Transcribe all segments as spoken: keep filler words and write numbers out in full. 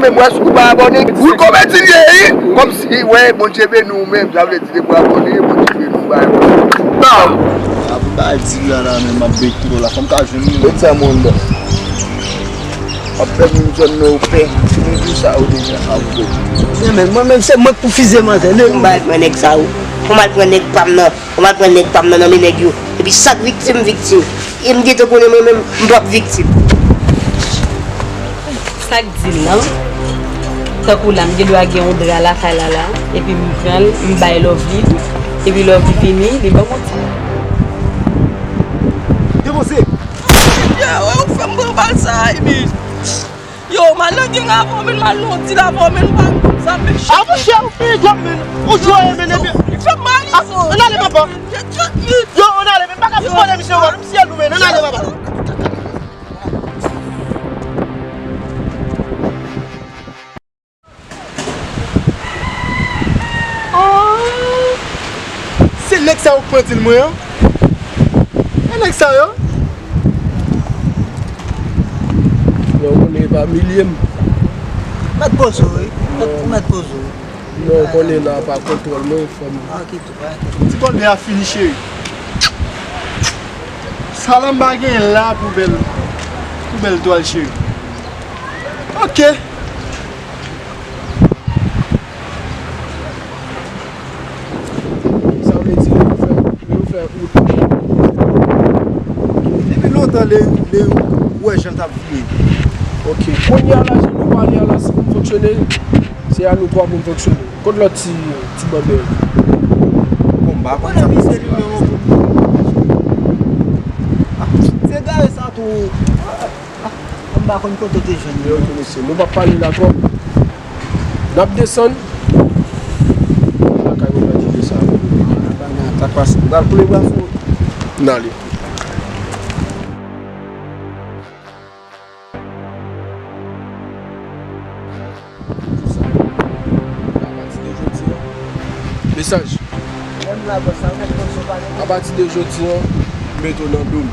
Mwen si ou pa abòne, wi, komedi l ye, wi. Kòmsi, wè, Bondye beni w menm, sa vle di depi w abòne, Bondye beni w, bay mwen. Sa pou bay di la, la, men m ap bèk twò la, fò m ka jwenn yon. Met sa moun dan. W ap fè moun zòn nan yo pè. Moun di sa yo deja, sa yo pè. Mwen menm, mwen menm, se mwen k pou fize manzè. Lè m bay pran nèg sa yo. Fò m al pran nèg pa m nan. Fò m al pran nèg pa m nan, nan men nèg yo. Epi sak viktim, viktim. E m gentan konnen mwen menm, m p ap viktim. Sa k di l lan? Tankou la, m gen dwa gen yon dra lakay la la, epi m pran l, m bay Lovely l, epi Lovely vini, li ban m yon ti. Depoze! Yo, ou fè m pran bal sa, epi. Yo, m al nan gang avè w, men m al nan yon dil avè w, men m pa konn sa, men. A, monchè, ou fini dwòm, men. Ou jwe, men, epi. Fè m mal, izo. Ann ale, papa. Yo, ann ale, men m pa ka fouti pale misye, m syèl nou, men. Ann ale, papa. Ah, se nèg sa yo k pran dil mwen an? E nèg sa yo? Non, ou konnen e pa milye m. Mèt poze w, wi. Mèt, mèt poze w. Non, ou konnen la pa kontwòl mwen, frè m. Ah, ok, tou, pa enkyete. Ti bòlbè a fini, cheri. Sa la m pa gen la pou bèl, pou bèl twal, cheri. Ok. Sa vle di lè yo fè, lè yo fè wout. Depi lontan lè, lè ou wè jan l t ap vire. Ok. Kounye a la, jan nou pale a la, si pou m fonksyone, se a nou twa pou n fonksyone. Kot lòt ti, ti bòlbè yo? Bon, m pa konn sa misye li menm. Se gare sa tou. Ah, m pa konn kote w te jwenn li. Ok, mesye, nou p ap pale la twòp. N ap desann. Lakay mwen pral jere sa. Sa k pase? M pral koule bra sou ou. N ale. Apati de jodi a. Mesaj. Apati de jodi a, m mete w nan do m.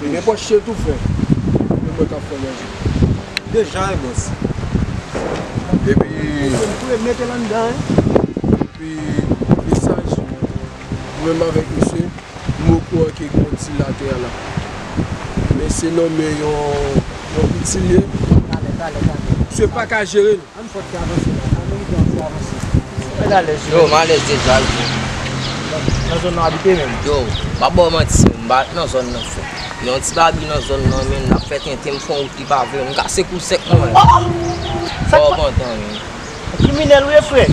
Nenpòt chen tou fè. Se mwen k ap fè manje. Deja, wi, bòs. Epi, mete l anndan, wi. Epi, mesaj, ou menm avèk misye, m okouran ke gen yon dil atè a la. Men se nan men yon, yon piti l ye. Talè, talè, talè. Misye pa ka jere l. Ann fòk ki avanse la. Ameriken an fò avanse. Mwen alèz. Yo, m alèz deja, wi. Nan zòn nan w abite menm? Yo, m pa ba w manti, m pa nan zòn nan, frè. Yon ti babi nan zòn nan, men n ap fè tenten, m fè yon wout li pa vle, m kase kou sèk mwen. Oh! Sa k pa pantan, men. Kriminèl ou ye, frè?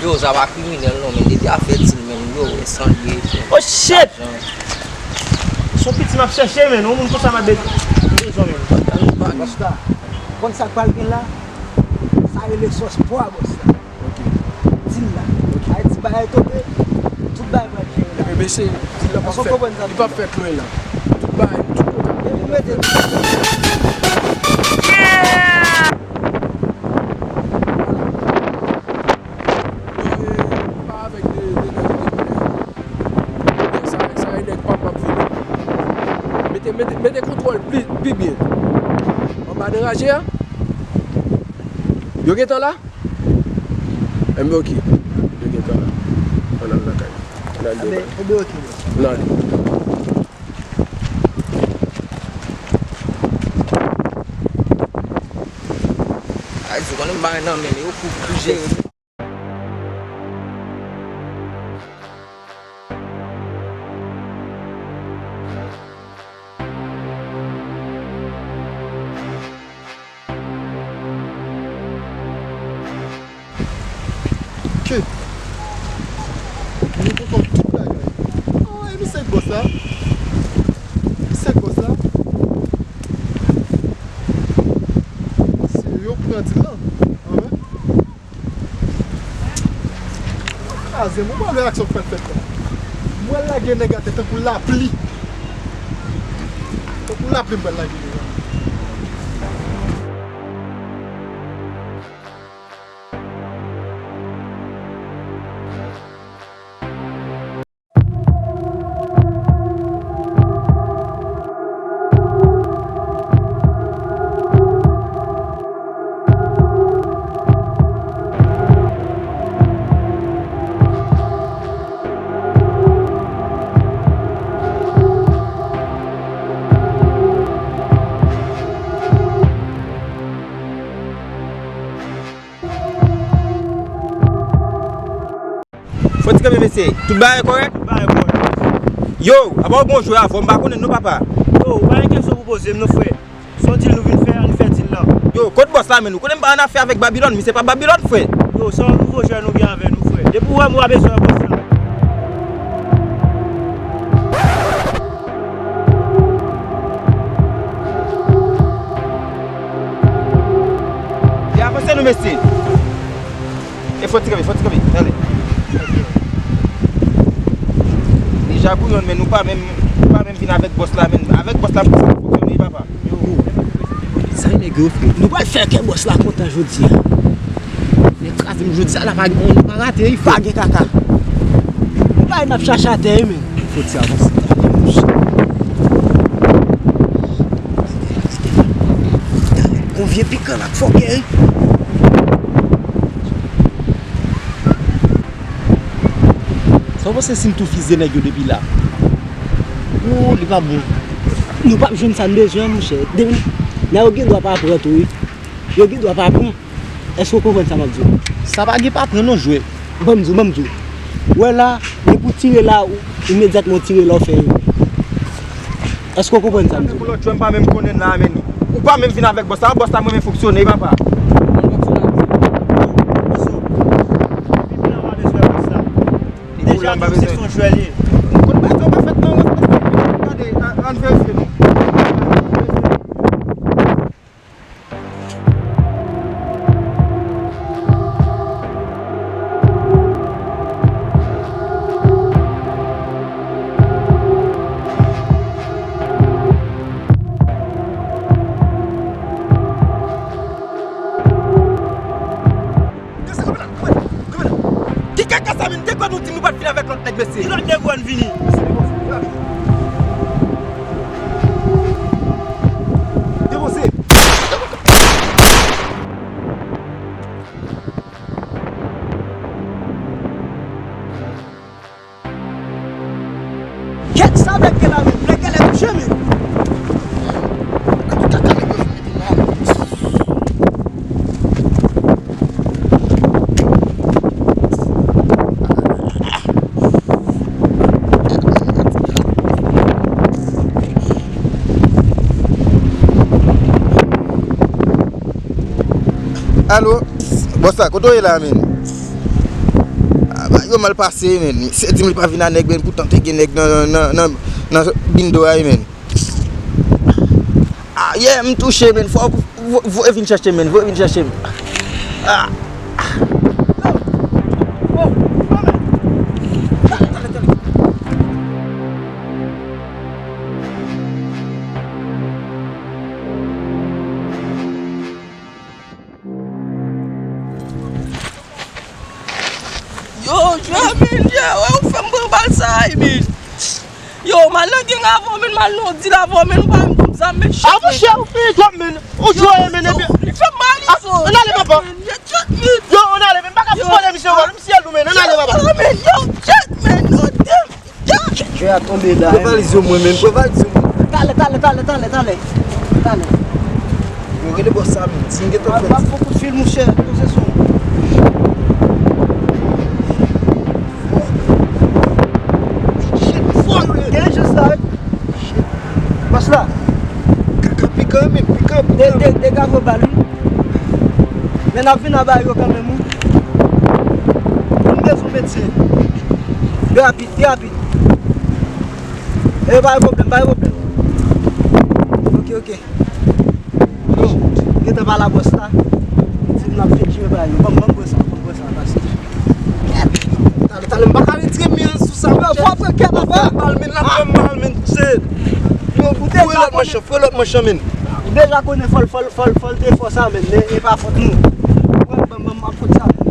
Yo, sa pa kriminèl non, men depi afè dil, men yo wè san l ye, frè. Oh, shit! Lajan. Se yon piti m ap chèche, men yon moun konsa m ap bezwen, men. Bòs la, konn sa k pral gen la? Sa rele sòs pwa, bòs la. Ok. Dil la. Ok. Ayiti bagay tonbe, tout bagay pral jere la. Ebyen, mesye, dil la p ap fèt, li p ap fèt lwen la. Tout bagay, tout kote. Epi mete. Yo, e, pa avèk de, de nèg, de nèg. Sa, sa e nèg pa m ap vini. Mete, mete, mete kontwòl pli, pi byen. Anba nan raje a. Yo gentan la? Enben, ok. Yo gentan la. Ann al lakay. Ann al devan. Ann ale. Ay, sou konnen m bay nan men yo pou, pou jere. Ke. Nou poko tout bagay. Ah, e misye k bòs la. Misye k bòs la. Se yo k pran dil lan. Anben. Kraze m, ou pa wè aksyon k pral fèt la. M pral lage nèg atè tankou lapli. Tankou lapli m pral lage nèg la. Fò ti kanpe mesye, tout bagay kòrèk? Tout bagay kòrèk. Yo, apa w gon jwe avè m, m pa konnen non papa. Yo, ou pa gen kesyon pou poze m non frè. Se yon deal nou vin fè, ann fè deal lan. Yo, kot bòs la menm? Ou konnen m pa annafè avèk Babilòn, misye pa Babilòn frè. Yo, se yon nouvo jwè nou gen avè nou frè. Depi w wè m ou pa bezwen wè bòs la. E avanse nou mesye. E fò ti kanpe, fò ti kanpe, tande. Deja pou yonn, men nou pa menm, nou pa menm vin avèk bòs la, men avèk bòs la pou sa fonksyone, papa. Sa e nèg yo, frè. Nou pral fè kè bòs la kontan jodi a. Nèg kraze m jodi a la, pa gen, nou pa rate, wi, frè. Pa gen kaka. Nou pa n ap chache atè, wi, men. Fò ti avanse. Gon vye pikan la k fòkè, wi. Sa w panse si m tou fize nèg yo depi la? Woo, li pa bon. Nou p ap jwenn sa n bezwen an, monchè. Depi, nèg yo gen dwa pa pran tou, wi. Yo gen dwa pa pran. Èske w konprann sa m ap di w? Sa pa gen pa pran non, jwè. Ban m di w, ban m di w. Wè la, depi w tire la, ou, imedyatman w tire la, w fè erè. Èske w konprann sa m di w? Pou lòt jwè, m pa menm konnen la, men ou pa menm vin avèk bòs la. Bòs la, mwen menm fonksyone, papa. Depi blan pa bezwen bòs la. Li deja di w se son jwè li ye. Kot baz yo pa fèt nan wòs mesye. Gade, ann verifye non. Ki kaka sa menm? Te kwè nou di nou pa t vin avèk lòt nèg mesye. Ki lòt nèg ou wè n vini? Depanse. Kèt sa nèg gen la menm, nèg genlè touche menm. Alo, bòs la, kote w ye la menm? Ah, bagay yo mal pase, men. Misye di m li pa vin a nèg, men poutan te gen nèg nan, nan, nan, nan bindo a, men. Ah, yeah, m touche, men. Fò, vo-, voye vin chèche m, men. Voye vin chèche m. Ah. Yo, jwè, men, yo, wè, ou fè m pran bal sa a, men. Yo, m al nan gang avè w, men, m al nan deal avè w, men, ou pa menm ban m zam, men. Ah, monchè, ou fini twòp, men. Ou jwe, men, epi li fè m mal, izo. Ann ale, papa. Yo, ann ale, men, m pa ka foutbòl misye, wè, misye lou, men, ann ale, papa. Yo, men, yo, shit, men, yo, damn. Jwè a tonbe la. Pran valiz yo mwen menm, pran valiz yo mwen. Talè, talè, talè, talè, talè. Talè. Yo rele bòs sa menm, si m gentan fè. Ap fè kout fil, monchè, poze sou. Shit, fò yo ye. Gen jis la, wi. Bòs la. Kaka pikan, men, pikan, pikan. De, de, dega vo bal, wi. Men n ap vin anba yo kanmenm, wi. Nou bezwen medsen. Byen rapid. Pi rapid. E pa gen pwoblèm, pa gen pwoblèm. Ok, ok. Yo, gentan pale a bòs la. Li di m n ap fetire bagay yo. Ban m, ban m pran sa, ban m pran sa, paske. Talè, talè, m pa ka retire men an sou sa, monchè. Fò pran kè, papa. L ap fè m mal, men, l ap fè m mal, men, shit. Yo, ou deja konnen. Fouye lòt manch lan, fouye lòt manch lan, men. Ou deja konnen fò l, fò l, fò l, fò l te fò sa, men, men e pa fòt nou. Ban m, ban m, ban m, ap fout sa, men.